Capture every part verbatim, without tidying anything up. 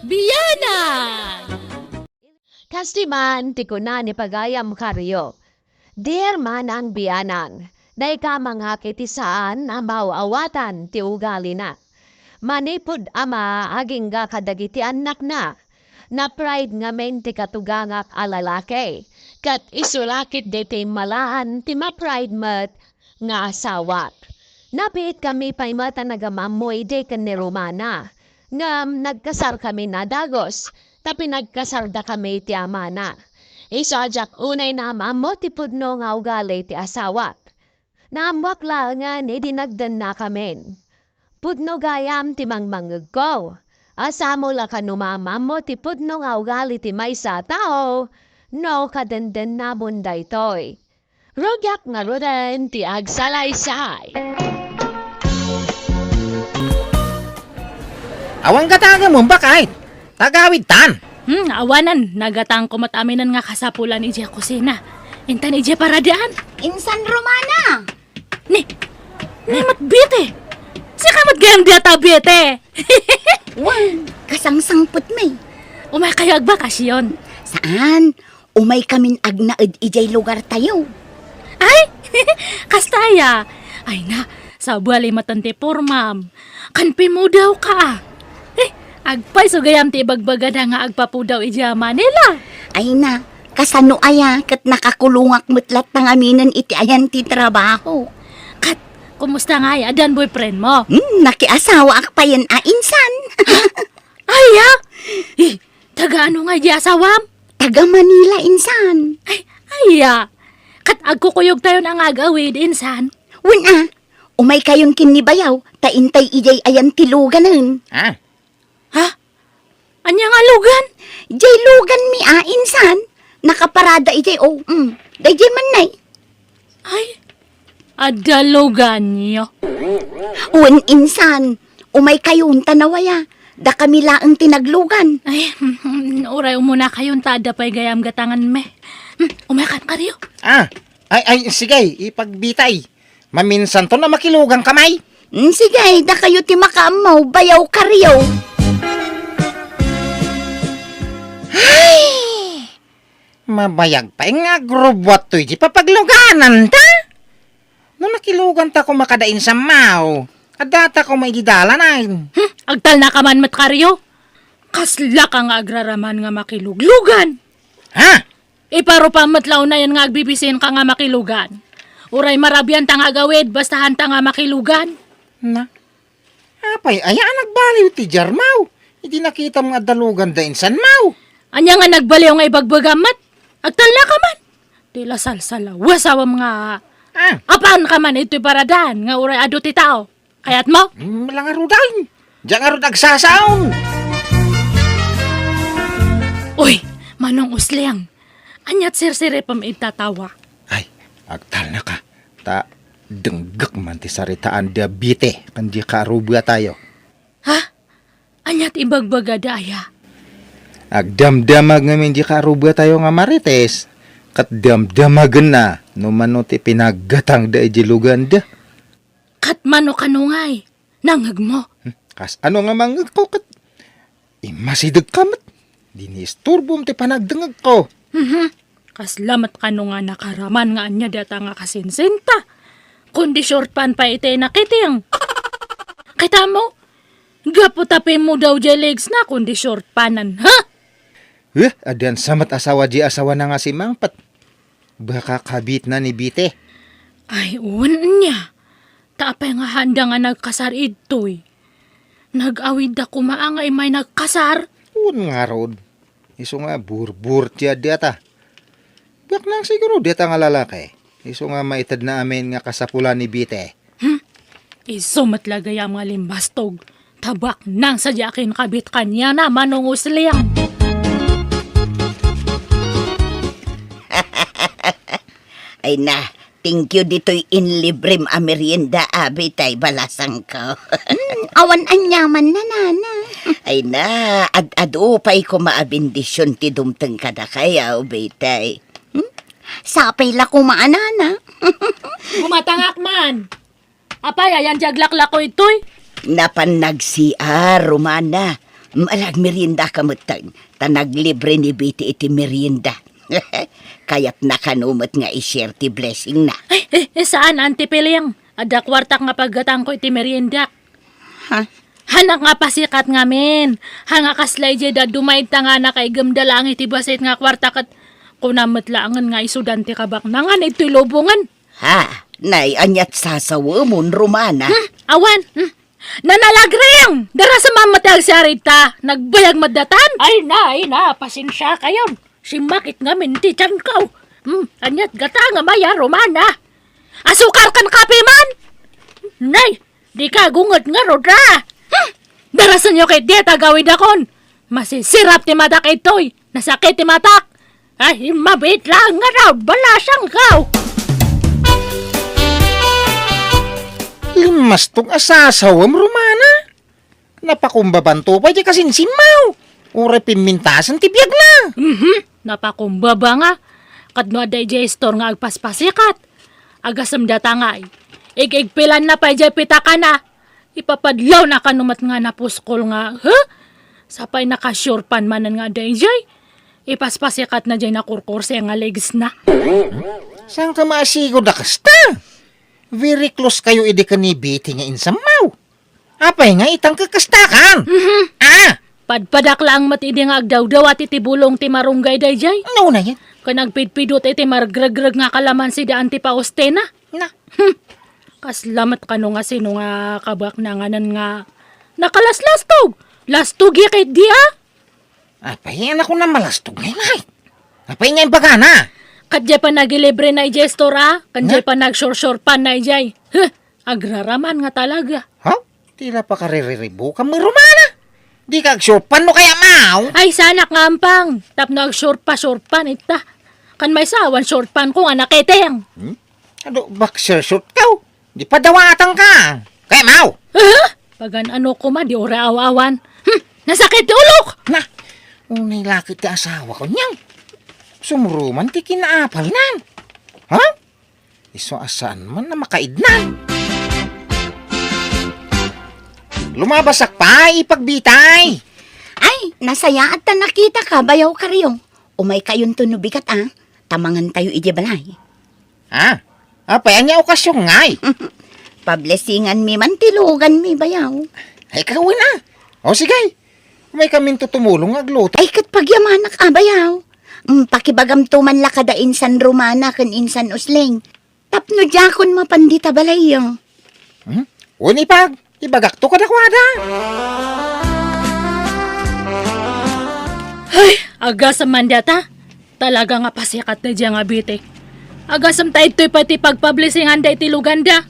Bianan! Kas di man ti kuna ni pagayam Kario, "Dear Manang Bianan, naikam nga iti saan a maaw-awatan ti ugalina. Manipud ama agingga kadagiti annakna, na-pride ngamin ti katugangak a lalaki, ket isu la ketdi ti immalaan ti ma-pride met nga asawak. Nabiitkami pay met a nagamammo idi ken ni Romana, ngem nagkasarkamin a dagus, ta pinagkasardakami ti amana. Isu a diak unay naammo ti pudno nga ugali ti asawak. Naammoak laengen idi nagdennakamin. Pudno gayam ti mangmangngegko. Asamo la kano maammo ti pudno nga ugali ti maysa a tao no kadendennamon daytoy." Rugiak ngaruden ti agsalaysay. Awan gatangem, bakay. Tagawid tan. Hmm, awanan, nagatangko met aminen nga kasapulan idiay kusina. Intan idiay paradaan. Insan Romana! Ni, ni met Bete. Sika met gayam diay ta, Bete. Wen, kasangsangpet mi. Umay kayo agbakasyon? Saan? Umay kamin agnaed idiay lugartayo. Ay, kasta aya. Ay na, sabali met ti pormam. Kan pimudaw ka, ah. Eh, agpayso gayam ti ibagbagada nga agpapudaw idiay Manila. Ay na, kasano aya ket nakakulongak met latta ngaminen iti ayan ti trabaho. Ket, kumusta nga aya? Addan boyfriend mo? Hmm, nakiasawaak payen a insan. Aya? Eh, taga ano nga idiay asawam? Taga Manila, insan. Ay, aya. Ket agkukuyogtayon a nga agawid, insan. Wen a, umay kayon ken ni bayaw, ta intay idiay ayan ti luganen. Ah. Ha? Ania nga lugan? Diay lugan mi a, insan. Nakaparada idiay, oh, mm. Daydiay man nay. Ay, adda luganyo. Wen, insan. Umay kayon ta nawaya. Dakami laeng ti naglugan. Ay, uray umuna kayon ta adda pay gayam gatangan mi. Hmm, umay kan Kario. Ah, ay, ay, sige, ipagbitay. Maminsanton a makilugan ka, may. Mm, sige, dakayo ti makaammo, bayaw Kario. Ay! Mabayag pay nga agrubbuat toy di papagluganan ta. No nakilugan ta koma kada insan, maw, adda ta koma idi dalan ay. Hmm, agtalna ka man met, Kario. Kasla ka nga agraraman nga makiluglugan. Ha? Iparupam met la unayen nga agbibisin ka nga makilugan. Uray marabian ta nga agawid, basta han ta nga makilugan. Na? Apay, aya a nagbaliw ti diar, maw? Idi nakitam nga adda lugan da insan, maw? Ania nga nagbaliw nga ibagbagam met? Agtalna ka man. Ti la salsalaw, asawam nga. Ah. Apan ka man itoy paradaan nga uray adu ti tao. Kayat mo? Mm, langarudan. Diak ngarud agsasaon. Uy, Manong Usliang. Aniat sirsiripem ita tawa? Ay, agtalna ka. Ta, denggek man ti saritaan da Bete, ken di kaarubea tayo. Ha? Aniat ibagbaga da aya? Agdamdamag ngamin di kaarubea tayo nga Marites, ket damdamagenna no mano ti pinaggatangda iti luganda. Ket mano kano ngay? Nangngegmo? Hmm, kas ano nga mangngegko ket immasidegka met? Diniisturbom ti panagdengngegko. Mhm. Kasla met kano nga nakaraman nga ania data nga kasinsinta? Kundi short pan pay iti nakiting. Kitamo? Gapu ta pimmudaw jay legs na, kundi short panan, ha? Eh, addan sa met asawa di asawa na nga si Mangpet. Baka kabit na ni Bite. Ay, wen nia. Ta apay nga handa nga nagkasar idtoy? Nag-awid da koma nga immay nagkasar? Wen ngarud. Isu nga burbur ti adda ta. Bak nang siguro deta nga lalaki. Isu nga maited na amin nga kasapulan ni Bite. Hmm? Isu met la gayam nga limbastog. Tabak nang sadiakin kabit kaniana, Manong Usliang. Ay na, thank you ditoy inlibrem a merienda, abi tay balasangko. Hmm, awan aniaman na, nana. Ay na, ad-adu pay koma a bendision ti dumteng kadakayo, Bitay. Hmm? Sapay la koma a nana. Kumatangak man. Apay, ayan ti aglaklako itoy? Napan nag-C R, Romana. Malagmerienda ka metten, ta naglibre ni Betty iti merienda. Kayatna kano met nga i-share ti blessing na. Ay, eh, eh, saan, Auntie Piling? Adda kuartak nga paggatangko iti merienda. Ha? Hanak nga pasikat ngamin. Ha nga kasla idiay dadduma ita nga nakaigemda laeng iti bassit nga kuarta ket kuna met laengen nga isudan ti kabaknangan iti lubongen. Ha? Nay, aniat sasawemon, Romana? Hmm, awan. Hmm. Nanalagring! Darasem met ti agsarita. Nagbayag met datan. Ay na, ay na, pasensia kayon. Simmakit ngamin ti tianko. Hmm, aniat gatangem aya, Romana? Asukar ken kape man? Nay, dika gunget ngarud a. Hmm, darasenyo ket diay agawidakon. Masisirap ti matak itoy. Nasakit ti matak. Ay, mabiit laeng ngarud, balasangko. Limmastog a sasawem, Romana. Napakumbabanto pay ti kasinsinmaw. Uray pimmintasen ti biagna. Mhm, napakumbaba nga. Ket no adda idiay store nga agpaspasikat, agasem data ngay. Igigpilanna pay diay pitakana. Ipapadlawna kano met nga napuskol nga, huh? Sapay naka-sure pan manen nga adda idiay. Ipaspasikat na diay nakurkurse nga legs na. Saan ka maasigo da kasta? Very close kayo idi ken ni Betty nga insammaw. Apay nga itang kakastakan? Mhm. Ah! Padpadak laeng met idi nga agdawdawat iti bulong ti marunggay daydiay. No, na yan. Ken agpidpidot iti margregreg nga kalamansi da Auntie Faustina. Na. Hmm. Kasla met kano nga sino nga kabaknanganan nga nakalaslastog. Lastog ya ket di, ah. Apay, anak ko na malastog ngay, nay. Apay nga imbagana? Ket diay pa nagilibre na idiay store, ah. Ken diay pa nagsursur pan na idiay. Huh. Agraraman nga talaga. Ha? Tila pakaririribukan mo, Romana. Di ka agsurpan no kaya maw? Ay, sanak nga ampang. Tapno agsurpa-surpan ita. Kan may sawan surpan ko nga naketeng. Hmm? Adu, boxer short ka, oh. Di padawatan ka. Kaya maw? Aha! Pagan-ano ko ma, di ora aw-awan. Hmm, nasakit ti ulok! Na, unay lakit ti asawa ko niyan. Sumuruman ti kinaapal nan. Ha? Isu a saan man a makaidnan. Lumabasak pay, ipagbitay. Ay, nasayaat ta nakitaka, bayaw Kario. Umay kayonto no bigat, a. Ta mangantayo idiay balay. Ha? Apay, ania okasion ngay? Pablesinganmi man ti luganmi, bayaw. Ay, kawen, a. O, sige. Umay kaminto tumulong nga agluto. Ay, ket pagyamanak, a, bayaw. Mm, pakibagamto man la kada insan Romana ken insan Usling. Tapno diakon mapan dita balayyo. Hmm? Wen ipag, ibagakto kadakuada. Ay, agasem man data. Talaga nga pasikat daydiay nga Betty. Agasem ta idtoy pay ti pagpablesingan daytoy luganda.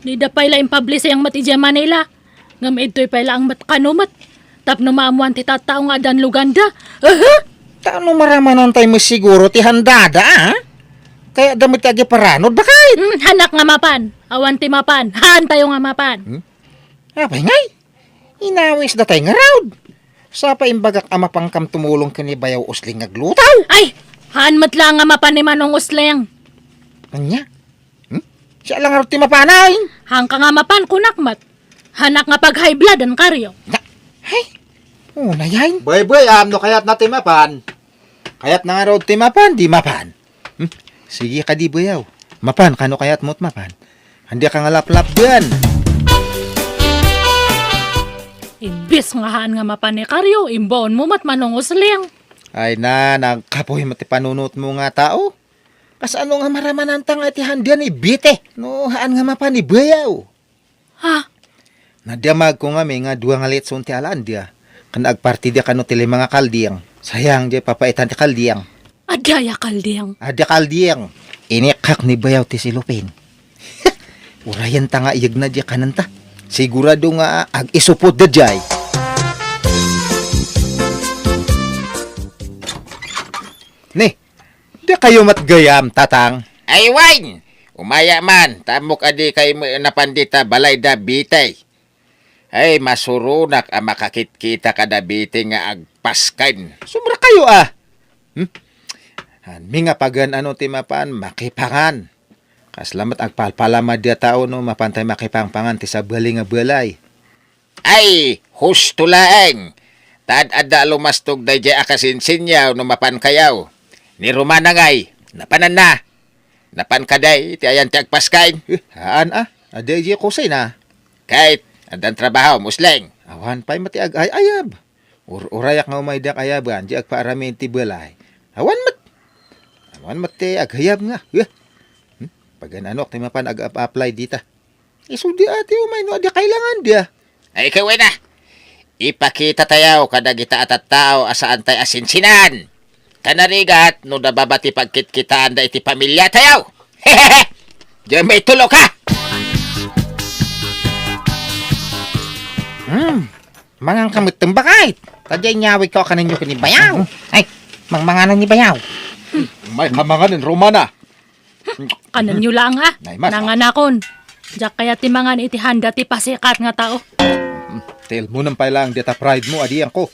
Dida pay la impablesing met idiay Manila. Ngem idtoy pay laeng met kano met. Tapno maammoan ti tattao nga addan luganda. Aha! Ta no maramanantay met siguro ti handada, a? Kayatda met ti agiparanod, baket? Hmm, hanak nga mapan. Awan ti mapan. Haantayo nga mapan. Hmm? Apay ngay? Inawisdatay ngarud. Sapay imbagak a mapankam tumulong ken ni Bayaw Usling nga agluto. Ay! Haan met la nga mapan ni Manong Usling. Ania? Hmm? Siak la ngarud ti mapanay. Haanka nga mapan, kunak met. Hanak nga pag-high blood-en, Kario. Na, hay, unayen. Bay, bay, am, no kayatna ti mapan. Kayatna ngarud ti mapan, di mapan. Hmm? Sige kadi, bayaw. Mapan, kano kayatmo ti mapan? Ania ka nga laplapdan? Imbes nga haan nga mapan ni Kario, imbaonmo met Manong Usling. Ay na, nagkapoy met ti panunotmo nga tao. Kasano nga maramananta nga iti handia ni Betty? No, haan nga mapan ni bayaw. Ha? Nadamagko ngamin nga dua nga litson ti alaandia. Ken agpartidia kano ti lima nga kalding. Sayang diay papaitan ti kalding. Adda aya kalding? Adda kalding. Inikkak ni bayaw ti silupin. Urayenta nga iyegna diay kanenta. Sigurado nga ag-isupot daydiay. Ni, dakayo met gayam, Tatang? Ay, wen! Umaya man, ta ammok a dikay met napan dita balay da Betty. Ay, masuronak a makakitkita kada Betty nga agpasken. Sumarakayo, a! Hmm? Hanmi nga pagan-ano ti mapan, makipangan. Kasla met agpalpalama dia tao no mapantay makipangpangan ti sabali nga balay. Ay, husto laeng. Ta ad-adda a lumastog daydiay a kasinsinyaw no mapankayaw. Ni Romana ngay, napananna. Napan kadi ti ayan ti agpaskaen? Eh, haan a. Adi, adi kusina. Ket, addan trabaho, Musling. Awan pay met ti ag-ay-ayab. Ur-urayak nga umay diak ayaban, di agpaaramin ti balay. Awan met. Awan met ti agayab nga. Eh. Hmm? Pagan-anok ti mapan ag-apply dita. Isu di ati umay no adi kailangan dia. Ay, ikaw na. Ipakita tayo kadagita a tattao a saan tay a sinsinan. Ta narigat no nababa ti pagkitkitaan da iti pamilya tayo. Diyan may tulo ka. Hmm. Mangan ka met tembakay. Tadya inyawid ko kaninyo kini bayaw. Ay, mangmanganan ni bayaw. May kamanganan, Romana. Kanenyo lang, ha? Nay, mas, Nanganakon. Diak kayat ti mangan iti handa ti pasikat nga tao. Mm, tilmonen pay lang dita pride mo, adian ko.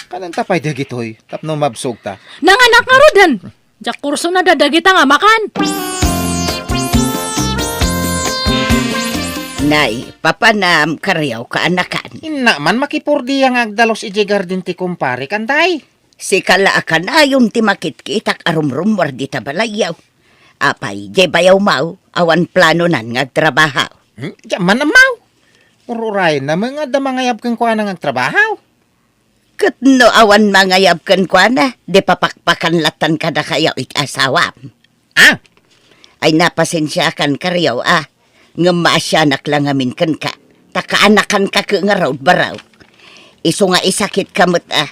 Kanenta pay dagitoy, tapno mabsog ta. Nanganak nga ruden. Diak kurso na dadagita nga makan. Nay, papanam, kariaw ka anakan. Inna man makipurdia nga agdalus iti garden ti kumpare, kantay? Sika la a kanayon ti makitkitak a rumrummuar dita balayyo. Apay, diay bayaw maw, awan planonan nga agtrabaho. Hmm? Diak man ammaw. Ururayen na nga adda mangayab kenkuana nga agtrabaho. Ket no awan mangayab kenkuana, di papakpakan lattan kadakayo iti asawam. Ah! Ay, napasensiakan kariaw a. Ngem maasianak la ngamin kenka. Ta kaanakanka ket ngarud, baraw. Isu nga isakit ka met a.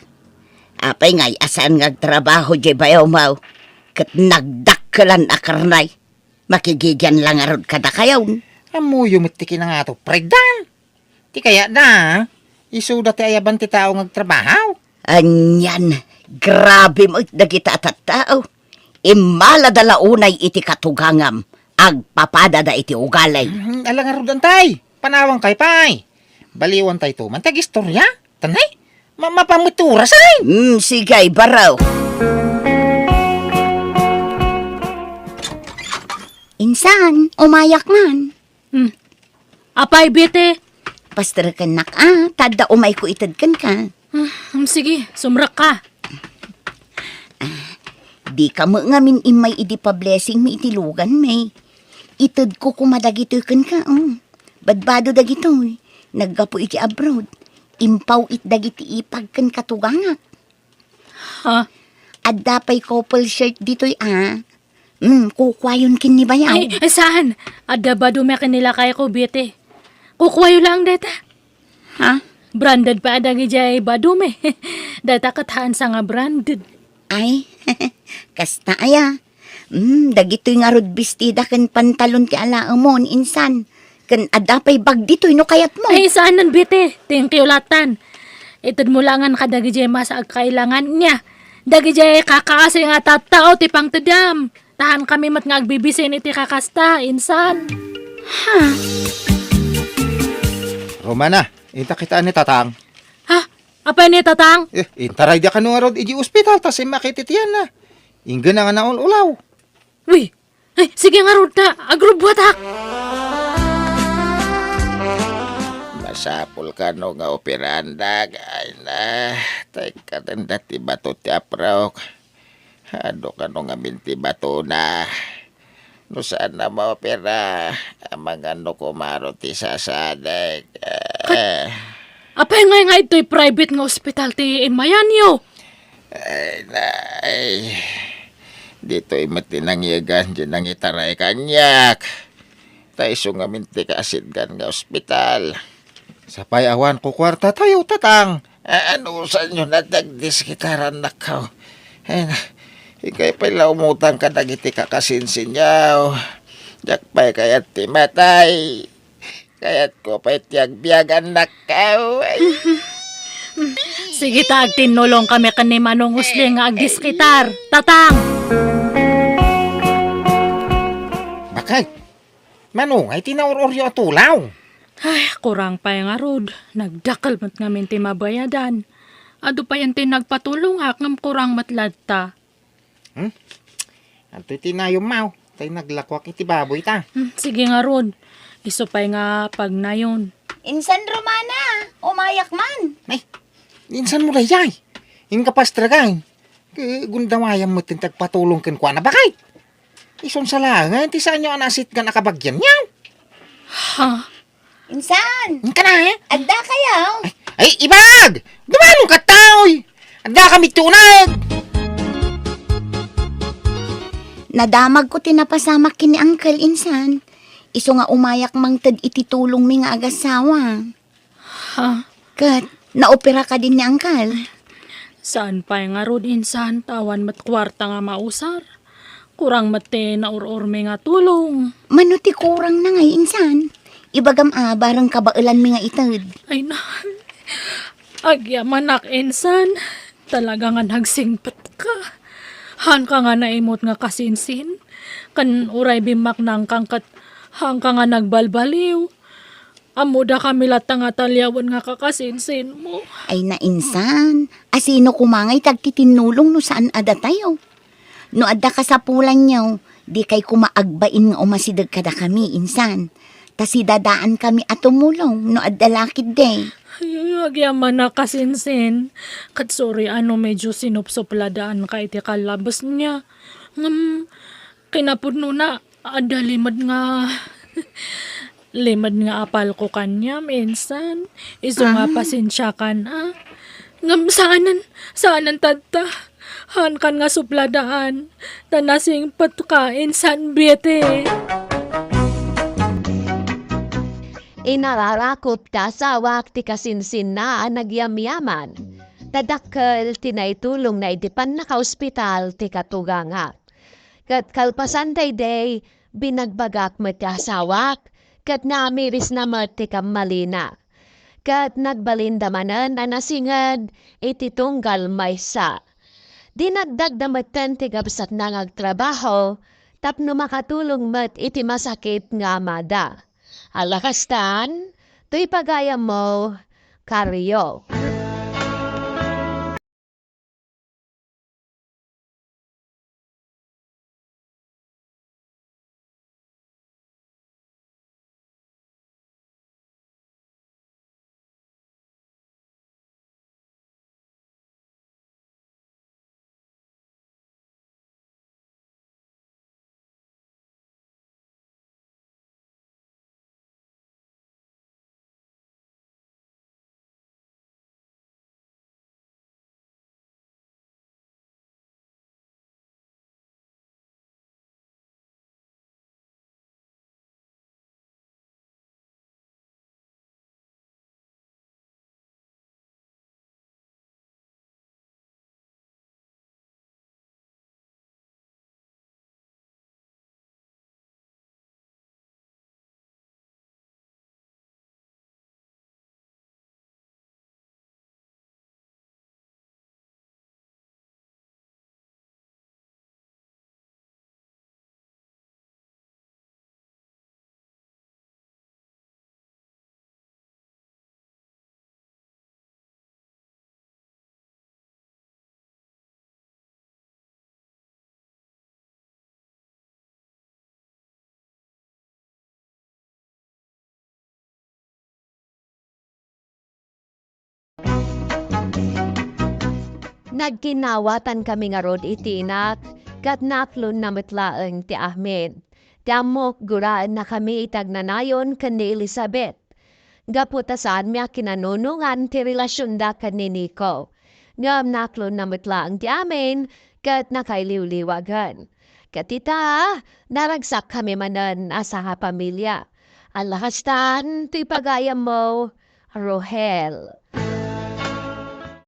Apay ngay a saan nga agtrabaho diay bayaw maw? Ket nagdakkelan a karnay. Makigigian la ngarud kadakayon. Ammoyo met ti kinangato, Fred, da. Ti kayatda, isuda ti ayaban ti tao nga agtrabaho. Anian, grabe met dagita a tattao. Immalada la unay iti katugangam, agpapadada iti ugali. Hmm, ala ngarud, antay. Panawan kay pay. Baliwan tay to man ti agistorya. Tanay, ma-, mapamuturas ay. Hmm, sige, baraw. Insan, umayak man. Hmm. Apay, Bete? Pasterekennak a, ta adda umayko ited kenka. Ah, hmm, sige, sumrekka. Ah, dika met ngamin immay idi pa-blessing mi iti lugan mi. Itedko koma dagitoy kenka, oh. Badbado dagitoy. Naggapu iti abroad. Impaw it dagiti ipag ken katugangak. Ha? Adda pay couple shirt ditoy a. Mm, kukuayon ken ni bayaw. Ay, ay, saan? Adda badumi ken ni lakayko, Bete. Kukuayo lang dayta. Ha? Branded pa dagidiay badumi. Dayta ket haan sa nga branded. Ay, kasta aya. Mm, dagitoy ngarud bestida ken pantalon ti alaemon, insan. Ken adda pay bag ditoy no kayatmo. Ay, saanen, Bete. Thank you latan. Itedmo langen kadagidiay masa agkailangan niya. Dagidiay kakaasi nga tattao ti pangtedam. Tahan kami met nga agbibisin iti kakasta, insan. Ha? Romana, inta kitaan ni Tatang. Ha? Apay ni Tatang? Eh, intaray dia kano ngarud iti ospital, ta simmakit iti tianna. Inggana nga naul-ulaw. Uy, ay, sige ngarud ta, agrubbuatak. Masapul kano nga operaandak, ay na, tay katenda ti bato ti apraok. Adu kano ngamin ti batona. No saan na maopera, amangan no kumaro ti sasadek. Kat-, apay ngay nga itoy private nga ospital ti imayanyo? Ay, nay. Ditoy met ti nangyegan, di nangitaray kaniak. Ta isu ngamin ti kaasitgan nga ospital. Sapay awan kukuarta tayo, Tatang. A-, anusanyo na ti agdiskitarannak, kaw? Ay na, ikay pay la umutang kadagiti kakasinsinyaw. Diak pay kayat ti matay. Kayatko pay ti agbiagannak, kaw. Ay. Sige ta, agtinnulong kami ken ni Manong Usling nga agdiskitar. Tatang! Bakit? Mano nga iti naur-uryo a tulaw? Ay, kurang pay ngarud. Nagdakkel met ngamin ti mabayadan. Adu pay ti nagpatulongak ngem kurang met latta. Hmm? Adtoy ti nayom, maw. Tay naglakuak iti baboy ta. Hmm, sige ngarud. Isu pay nga pagnayon. Insan Romana, umayak man. Ay, Insan mo daydiay? Inka pastragay. Ket gundawayam met ti agpatulong kenkuana, bakay. Isun sa laeng ti saanyo a naasitgan a kabagianyo. Ha? Insan! Inka na, eh? Adda kayo? Ay, ay, ibag! Dumanon ka, taoy! Adda kami tunag! Nadamag ko ti napasamak ken ni Uncle, insan. Isu nga umayak mangted iti tulong mi nga agasawa. Ha? Ket, naopera ka din ni Uncle? Saan pay ngarud, insan, ta awan met kuarta nga mausar. Kurang met ti naur-urmi nga tulong. Mano ti kurang na ngay, insan? Ibagam a, bareng kabaelan mi nga ited. Ay na, agyamanak, insan. Talaga nga nagsingpet ka. Haan ka nga naimut nga kasinsin. Ken uray bimmaknang kang ket haan ka nga nagbalbaliw. Ammoda kami latta nga talyawen nga kakasinsin mo. Ay na, insan, asino koma ngay ti agtitinnulong no saan a datayo? No adda kasapulanyo, dikay koma agbain nga umasideg kadakami, insan. Ta sidadaankami a tumulong no adda la ketdi. Ay, agyamanak, kasinsin. Ket sorry a no medyo sinupsupladaan ka iti kallabes niya. Ngem, kinapudnona, adda limed nga, limed nga apalko kaniam, insan. Isu nga, ah, pasensiakan, a. Ngem saanen, saanen tatta. Haankan nga supladaan. Ta nasingpet ka, insan Betty. Inararakop ti asawak ti kasinsinna a nagyamyaman. Ta dakkel ti naitulongna idi pannakaospital ti katugangak. Ket kalpasan daydiay, binagbagak met ti asawak, ket naamirisna met ti kammalina. Ket nagbalinda manen a nasinged iti tunggal maysa. Dinagdagda metten ti kabsatna nga agtrabaho tapno makatulong met iti masakit nga amada. Ala kastan, toy pagayammo, Kario. Nagkinawatankami ngarud iti inak, ket naklonna met laeng ti amin. Ti ammok, guraennakami iti agnanayon ken ni Elizabeth. Gapu ta saanmi a kinanunongan ti relasionda ken ni Nico. Ngem naklonna met laeng ti amin ket nakailiwliwagen. Ket ita, naragsakkami manen a sangapamilia. Ala kastan ti pagayammo, Rohel.